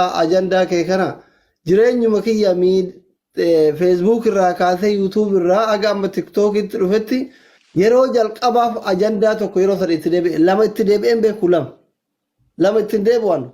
Ajandaa kee kana jireenyuma kiyya Facebook irraa kaasee YouTube irraa aga amma TikTokitti dhufetti yeroo jalqabaaf ajandaa tokko yeroo sadi itti deebi'e, lama itti deebi'een beeku, lama lama ittiin deebi'an.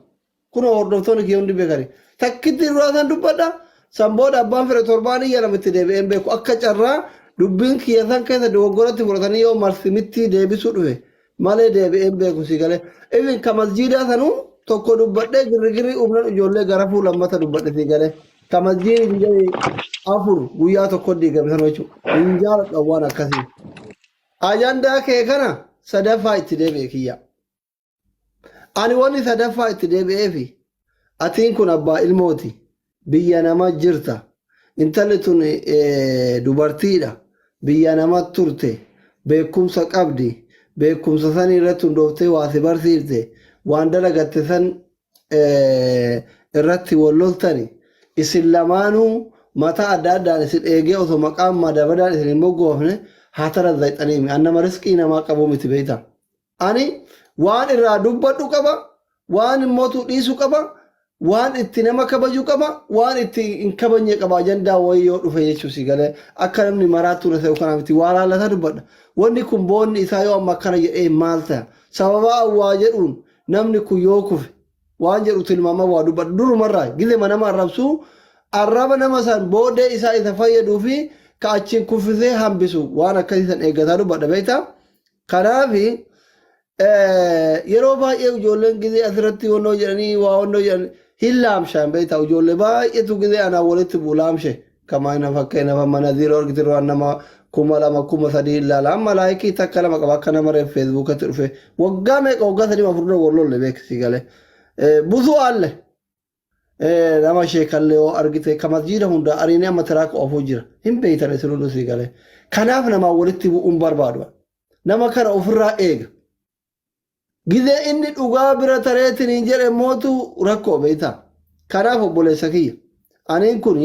Kunoo hordoftoonni kiyya hundi beekani. Takkitti duraa san dubbadha. San booda abbaan fedhe torbaan iyya, lama itti deebi'een beeku. Akka carraa dubbiin kiyya san keessa dogoggoratti fudhatanii yoo marsimitti deebisuu dhufe malee deebi'een beeku, si galee. Even ka masjiidaa sanuu tokko dubbadhee girrigirrii uumnan ijoollee garafuu lammata dubbadhe, si galee. Ka masjiidni 24 guyyaa tokko diigame sana jechuudha. Hin jaaladha waan akkasii. Ajandaa kee kana sadaffaa itti deebi'e kiyya. Ani wanni sadaffaa itti deebi'eefi atiin kun abbaa ilmooti. Biyya nama jirta. Intalli tun dubartiidha. Biyya nama turte. Beekumsa qabdi. Beekumsa sanii irratti hundooftee waa si barsiifte. Waan dalagatte san irratti wal loltani. Isin lamaanuu mataa adda addaan isin eegee osoo maqaan madabadaan isin hin moggoofne haa tarazzayxaniimi. An nama risqii namaa qabuu miti, beektaa. Ani waan irraa dubbadhu qaba, waan immootu dhiisu qaba, waan itti nama kabaju qaba, waan itti hin kabajne qaba. Ajandaa wayii yoo dhufe jechuu, si galee, akka namni maraattuu na ta'u kanaa miti, waa laallataa dubbadha. Wanni kun boonni isaa yoo amma akkana jedhee maal ta'a? Sababa awwaa jedhuun namni kun yoo kufe waan jedhu tilmaama waa dubbadha. Durumarraa gizema nama arrabsuu arraba nama san booddee isaa isa fayyaduu fi ka achiin kuffisee hambisu waan akkasii san eeggataa dubbadha, beektaa? Kanaaf yeroo baay'ee ijoolleen gizee asirratti wannoo jedhanii waa wannoo jedhan hin laamshaan, beektaa, ijoollee baay'eetu gizee anaan walitti bu'u laamshe. Kama ina fakkeenyaaf amma Naziiroo argite waan nama 2000 3000 ilaala, amma like takka lama qaba, akka nama reef Facebookatti dhufe waggaa meeqa, waggaa 3 4 dura wal lolle beeksisi galee. Busuu alle nama sheekallee yoo argite ka masjiida hunda ariinee amma tiraaka oofuu jira hin beeytan isin hunduu, sii galee. Kanaaf namaa walitti bu'uun barbaadu. Nama kana ofirraa eega. Gizee inni dhugaa bira tareetiin hin jedhe mootu rakkoo, beeyta. Kanaaf obboleessa kiyya. Aniin kun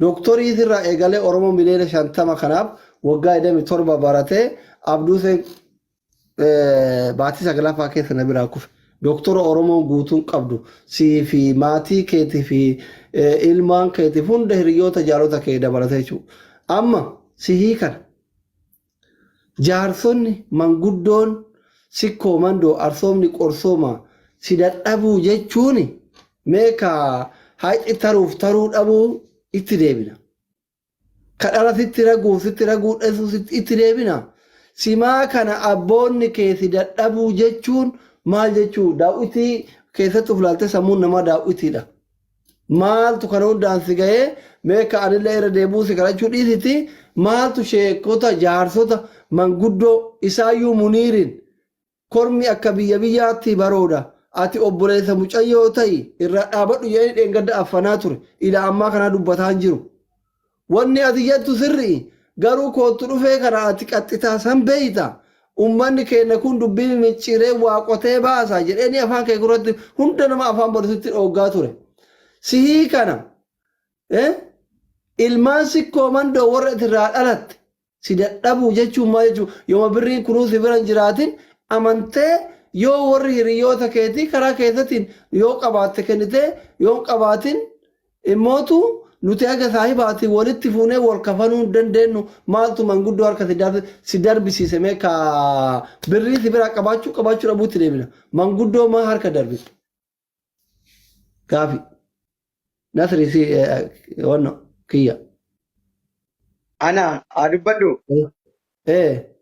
dooktorii sirraa eegalee Oromoo miliyoona 50 kanaaf waggaa 27 baratee Abduuseen baatii saglaffaa keessa na biraa kufe. Dooktora Oromoon guutuun qabdu sii fi maatii keetii fi ilmaan keetiif hunda hiriyoota jaalota kee dabalatee jechuudha. Amma sihii kana jaarsonni manguddoon sikkoo mandoo arsoomni qorsooma si dadhabuu jechuun mee ka hayxi taruuf taruu dhabuu itti deebina. Ka dhala sitti raguuf sitti raguu dhabuu itti deebina. Simaa kana abboonni kee si dadhabuu jechuun maal jechuu? Daawwitii keessatti of ilaaltee sammuun namaa daawwitiidha. Maaltu kana hundaan si gahee? Mee ka anillee irra deebi'uu si kadhachuu dhiisiti, maaltu sheekota, jaarsota, manguddoo isaayyuu Muniiriin kormi akka biyya biyyaatti barooda, ati obboleessa mucayyoo ta'i, irraa dhaabadhu jedhanii dheengadda affanaa ture, ila ammaa kanaa dubbataa hin jiru. Wanni ati jettu sirri'i. Garuu koottu dhufee kana ati qaxxitaa san beeyta. Ummanni keenna kun dubbii mimicciiree waa qotee baasa jedheeni afaan kee gurratti hunda nama afaan barsiisutti dhooggaa ture. Sihii kana ilmaan sikkoo mandoo warra itirraa dhalatte si dadhabuu jechuun maal jechuu? Yooma birriin kunuu si bira hin jiraatin amantee yoo warri hiriyoota keetii karaa keessatiin yoo qabaatte kennitee, yoo hin qabaatin immootu nuti haga saahibaatiin walitti fuunee wal kafanuu hin dandeenyu. Maaltu manguddoo harka si darbisiise? Mee ka birrii si biraa qabaachuu qabaachuu dhabuutti deebina. Manguddoo maa harka darbite? Gaafi. Nasri si wanno kiyya. Ana haa dubbadhu.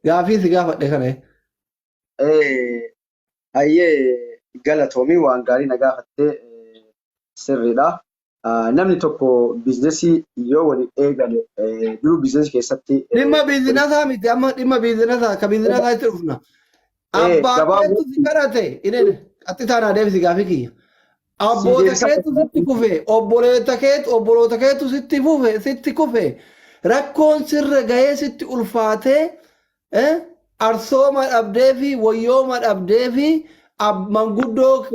Gaafii si gaafadhe kana. Hayyee, galatoomii, waan gaarii na gaafattee, sirriidha. Namni tokko business yoo waliin eegale duruu business keessatti Dhimma businessaa miti, amma dhimma businessaa ka businessaa itti dhufna. Abbaa keetu si kadhate inene qaxxitaa naa deebisi gaafii kiyya. Abboota keetu sitti kufe, obboleetta keetu, obboloota keetu sitti fufe, sitti kufe, rakkoon sirra gahee sitti ulfaatee arsooma dhabdee fi wayyooma dhabdee fi manguddoo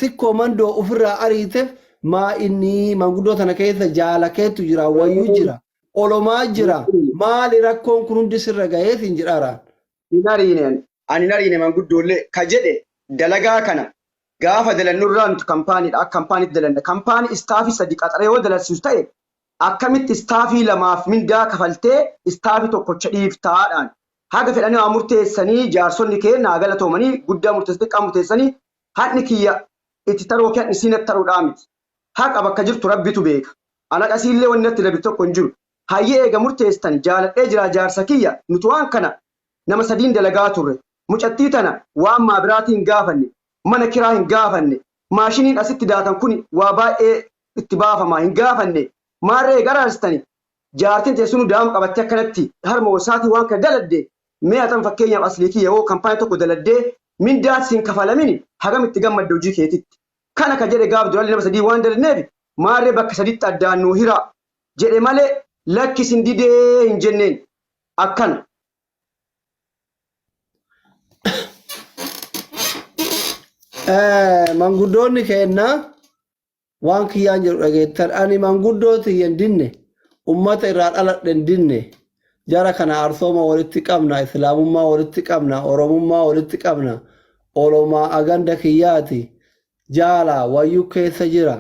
sikkoo mandoo ofirraa ariiteef maa inni manguddoo tana keessa jaala keetu jira, wayyuu jira, olomaa jira, maali rakkoon kun hundi sirra gahee siin jedhaaraan. Hin ariine ani. Ani hin ariine, manguddoollee ka jedhe dalagaa kana. Gaafa dalannurraa nuti kampaaniidha. Akka kampaaniitti dalanna. Kampaanii istaafii 3 qaxaree yoo dalalsiisu ta'e akkamitti istaafii 2f mindaa kafaltee istaafii tokkocha dhiiftaadhaan. Haga fedhanii haa murteessanii jaarsonni keenna haa galatoomanii guddaa murteessu xiqqaa murteessanii haqni kiyya itti taruu yookiin haqni isii natti taruudhaa miti. Haqa bakka jirtu Rabbitu beeka. An haqa isiillee wanni natti dabre tokko hin jiru. Hayyee eega murteessitani jaaladhee jiraa jaarsa kiyya nuti waan kana nama sadiin dalagaa turre. Mucattii tana waan maabiraatii hin gaafanne, mana kiraa hin gaafanne, maashiniin asitti daakan kuni waa baay'ee itti baafama hin gaafanne. Maarree eega araarsitani jaartiin tee sunu daa'ima qabattee akkanatti harma hosaatii waan kana daladde mee atan fakkeenyaaf aslii kiyya hoo kampaanii tokko daladdee mindaan siin kafalamini hagam itti gammadda hojii keetitti. Kana ka jedhe gaaf durallee nama sadii waan daladneef maarree bakka saditti addaan nuu hiraa jedhe malee lakki isin didee hin jenneen. Akkana. Manguddoonni keenya waan kiyyaan jedhu dhageettan ani manguddoo tiyya hin dinne ummata irraa dhaladhe hin dinne jara kana arsooma walitti qabna islaamummaa walitti qabna oromummaa walitti qabna olomaa aganda kiyyaati jaala wayyuu keessa jira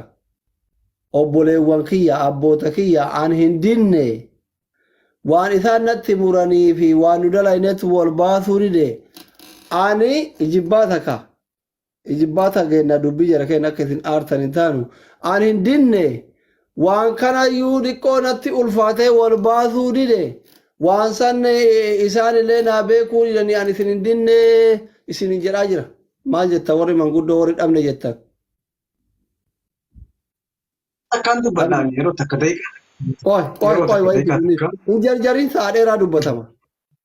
obboleewwan kiyya abboota kiyya an hin dinne Waan isaan natti muranii fi waan nu dalaynetu wal baasuu dide. Ani ijibbaata ka. Ijibbaata keenna dubbii jara keenya akka isin aartan hin taanu. Ani hin dinne. Waan kanayyuu dhiqqoo natti ulfaatee wal baasuu dide. Waan san isaan illee naa beekuu didanii ani isin hin dinne isin hin jedhaa jira. Maal jetta warri manguddoo warri dhabne jettan. Akkaan dubbadhaan yeroo takka daqiiqaa Qoy, qoy, yeroo qoy, takka wayitti daqiiqaa dubbii. takka. Hin jarjarin sa'a dheeraa dubbatama.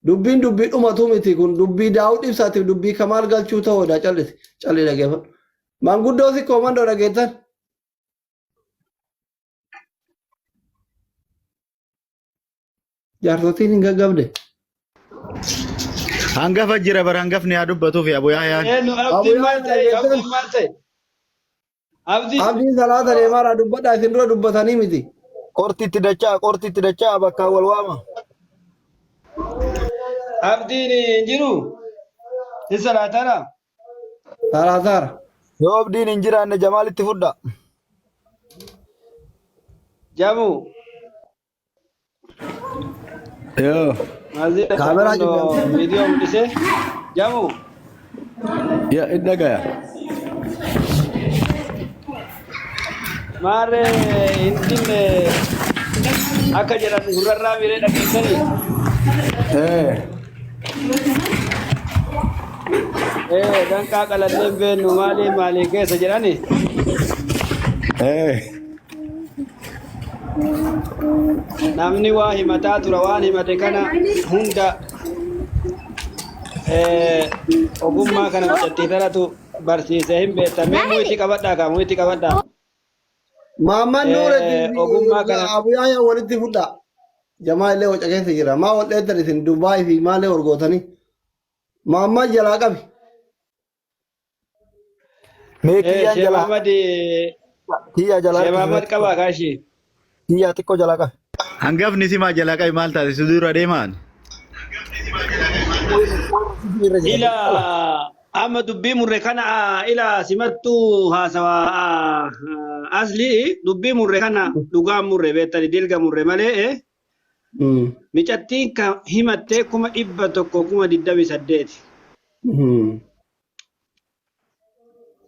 Dubbiin dubbii dhumatu miti kun dubbii Daawud ibsaatiif dubbii Kamaal galchuu ta'uudha callisi. Calli dhageeffadhu. Manguddoo si koomandoo dhageettan. Jaarsotiin hin gaggabde. Hangafa jira bara hangafni haa dubbatuuf Abu Yaayaan. Eenyu Abu abdiin maal Yaayaan ta'e? dhageettan. Abdiin maal ta'e? Abdii. Abdiin salaata deemaaraa dubbadhaa isin dura dubbatanii miti. Qorti itti dachaa, qorti itti dachaa bakka wal waama. Abdiin hin jiru. Hin salaatara. Salaataara. Yoo abdiin hin jiraanne Jamaalitti fudha. Jamu. Yoo. Maazii Kaameraa kunoo jibbi. viidiyoo mul'ise. Jamu. Ya, in dhagaya. Maarree hin dinne akka jedhan gurrarraa miree dhageessanii. Eh. Ee danqaa qalannee hin beennu maalii maalii keessa jedhani. Eh. Namni waa himataa tura waan himate kana hunda ogummaa kana mucattii tanatu barsiise hin beektan. Mee mu'itti qabadhaa kaa mu'itti qabadhaa. Maamman Nuuretti fi Ogummaa kana Abu Yahya walitti fudhaa. Jamaa illee waca keessa jira. Maa wal dheettan isin Dubaay fi maalee wal gootanii. Maamman jalaa qabi. Mee kiyyaan Sheekh jalaa Muhammad kiyyaa jalaa Sheekh harkisi Muhammad mee qabaa kaashii. kiyyaa xiqqoo jalaa qabi. Hangafni simaa jalaa qabi maal taate si dura deemaan? Irra jira Ila xiqqala. amma dubbii murre kana ila simattuu haasawa asli dubbii murre kana dhugaan murre beektani dilga murre malee micattiin ka himattee 128,000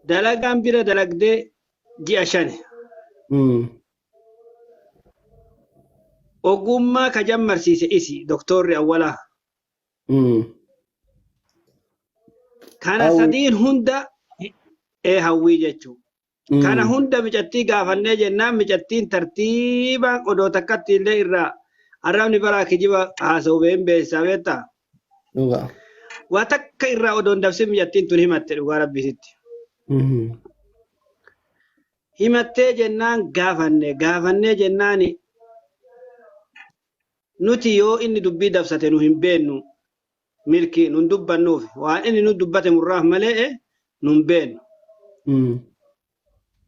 Dalagaan bira dalagdee ji'a shani. Ogummaa ka jammarsiise isi doktorri awwalaa. Kana Hawwii. sadiin hunda ee hawwii jechuudha. Kana hunda micattii gaafannee jennaan micattiin tartiibaan odoo takkatti illee irraa arrabni baraa kijiba haasa'u been beeksisaa beektaa? Dhugaa. Waa takka irraa odoo hin dabsin micattiin tun himatte dhugaa rabbisitti. Himattee jennaan gaafanne gaafannee jennaan nuti yoo inni dubbii dabsate nu hin beennu milkii nun dubbannuuf waan inni nu dubbate murraaf malee nun beennu.